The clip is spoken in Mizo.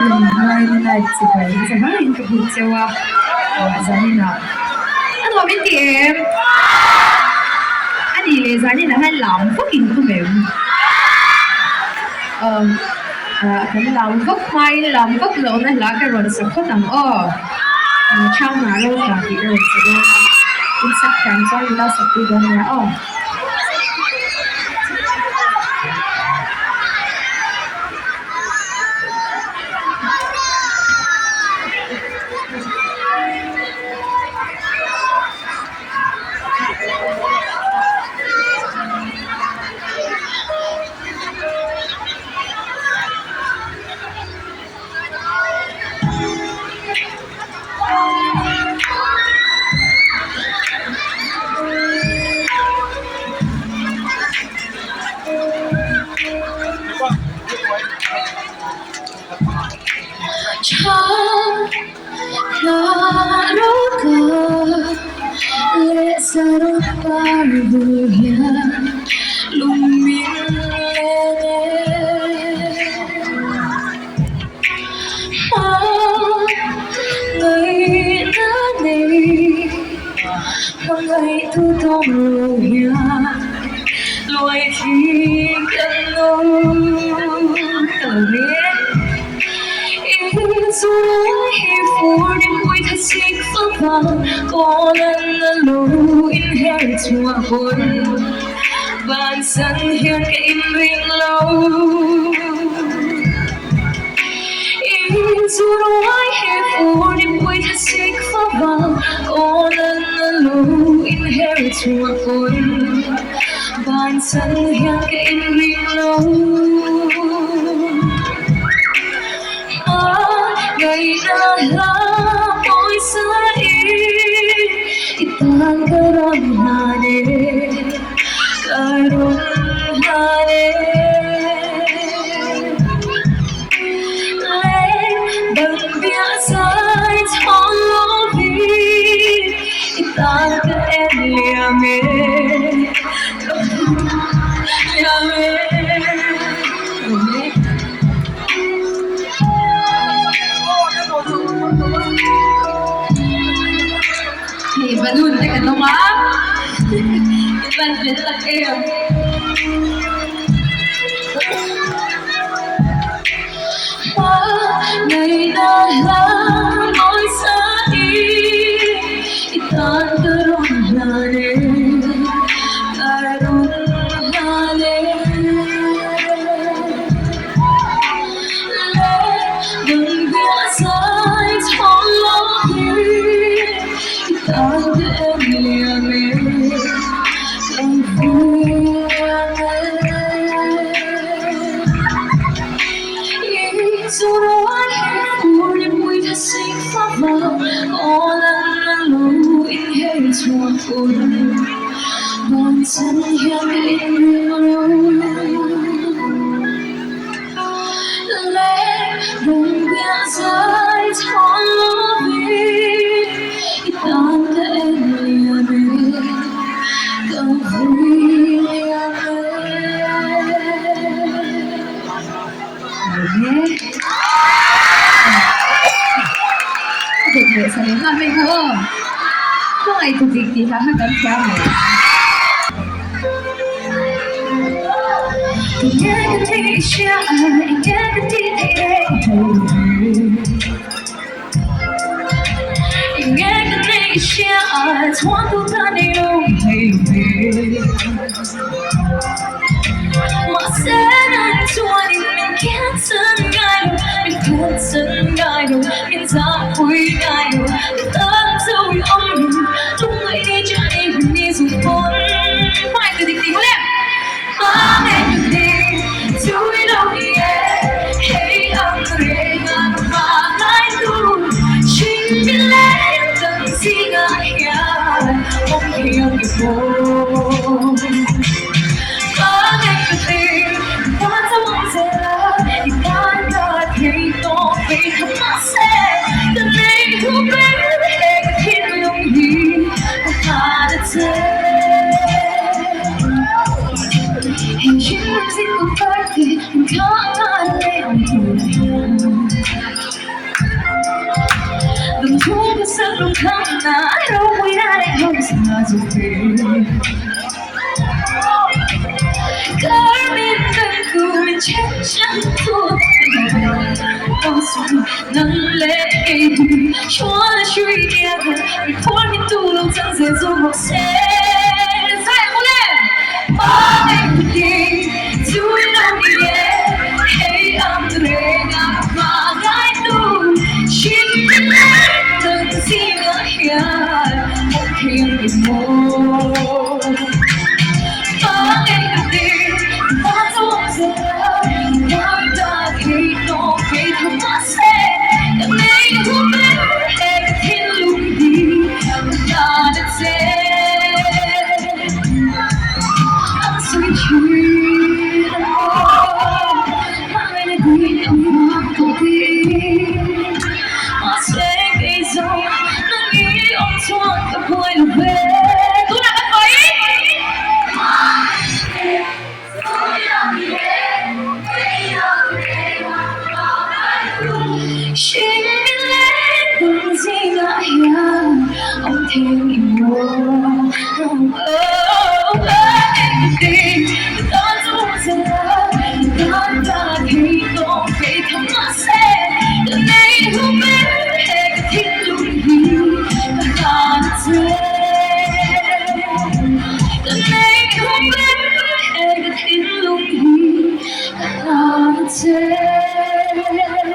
Hnuaiin light chibai nasa vangin ka hmu cheu a, zaninah a nuam in ti em? A nih leh zaninah hian lam vak in tum em? Umm kan lam vak hmain lam vak lohna hla ka rawn sa phawt ang aw. Chhanghnah ro tla tih ka rawn sa dawn a, in sak thiam chuan ila sak pui dawn nia aw. Hei balloon te kan awm a i ban fel tak em. Ka hlan che.